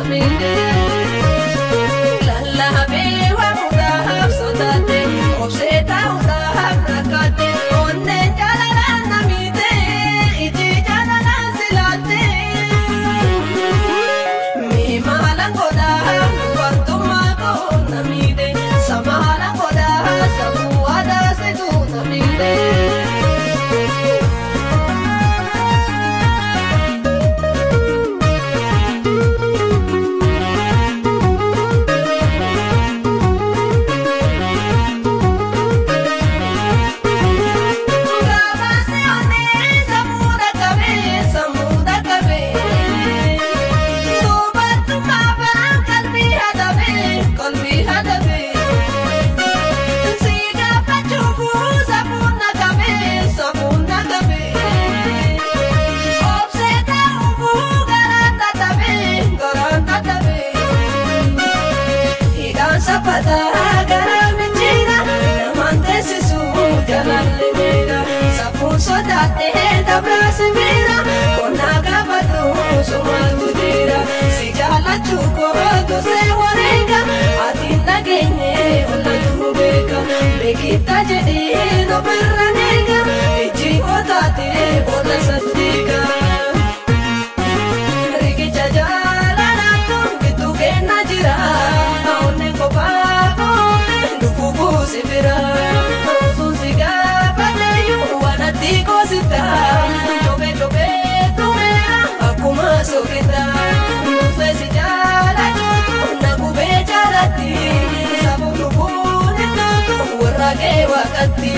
miidhe. Lallaabee waamuudhaaf sodaate obsee taa'uudhaaf rakkate onneen jaalalaan na miidhe iji jaalalaan si laatte. Miimaalaan godhaa dubartummaa koo na miidhe samaalaan godhaa safuu aadaa situ na miidhe. Sodaatee dabra sibiila qonnaa gaafatu sumaatu jira si jaalachuu kootu see wareega ati nageenye ollatu beeka beekita jedhee nobirra neega ijji kootaatee booda saddiiqa. Riqicha jaalalaatu gidduu kenna jira onneen kophaa koomte dhufuu buusi bira osoo si gaafateeyyuu waan ati koosita chobee chobee tumeera akkuma sookita dhufee si jaalachuutu na gubee jaalatti sababu lubbuun hin toltu warra kee waaqatti.